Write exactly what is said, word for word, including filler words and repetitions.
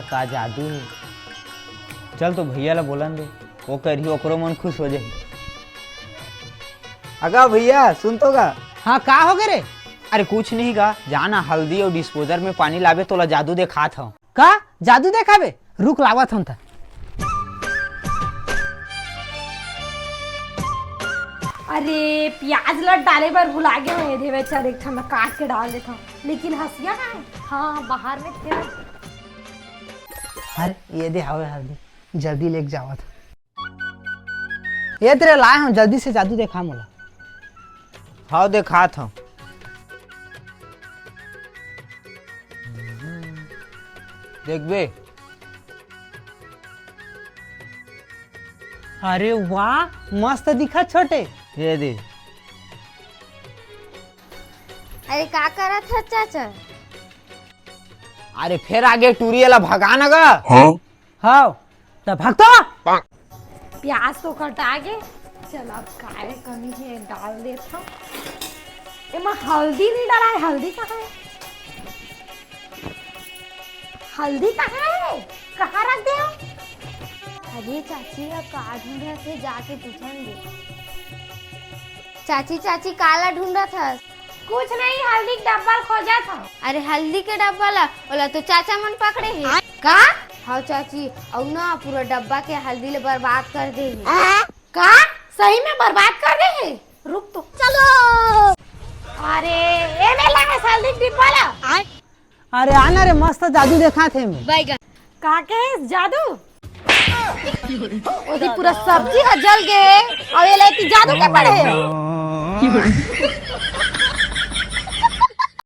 का जादू हे। चल तो भैया ला बोलन दे, वो करही, ओकरो मन खुश हो जाही। अगा भैया, सुन तो गा। हाँ, का हो गे रे? अरे कुछ नहीं गा, जा ना हल्दी अउ डिस्पोजर में पानी लाबे, तोला जादू देखात हव। का जादू देखाबे? रुक, लावत हन त। अरे, प्याज ल डाले बर भुला गे हंव, ये देवे, चल एक ठन मैं काट के डाल देथंव। लेकिन हंसिया कहाँ हे? हाँ, बाहर में थे। अरे, ये दे हवे हल्दी, जल्दी लेके जावत हंव। ये तेरे लाए हंव, जल्दी से जादू देखा मोला। हव, देखात हंव। देखबे। अरे वाह, मस्त दिखत छोटे। ये दे। अरे का करत हस चाचा? अरे फेर आगे टूरी ला भगा न गा। हाँ? हव, त भग तो। प्याज तो कटा गे। चल अब काय कमी हे, डाल देथंव। एमा हल्दी नहीं डलाय, हल्दी कहाँ हे? हल्दी कहाँ हे? कहाँ रख दे हंव? अरे चाची, अब का ढूंढत हे, जाके पूछन दे। चाची, चाची, काला ढूंढत हस? कुछ नहीं, हल्दी के डब्बा ल खोजत हंव। अरे हल्दी के डब्बा ला, ओला तो चाचा मन पकड़े हे। का? हाँ चाची, अउ ना पूरा डब्बा के हल्दी ले बर्बाद कर दे हे। का? सही में बर्बाद कर दे हे? रुक तो। चलो। अरे, ए में ला हल्दी के डिब्बा ला। अरे आ ना रे, मस्त जादू देखात हे मैं। का के हे जादू? ओती पूरा सब्जी ह जल गे, अउ ये लेती जादू के पड़े हे।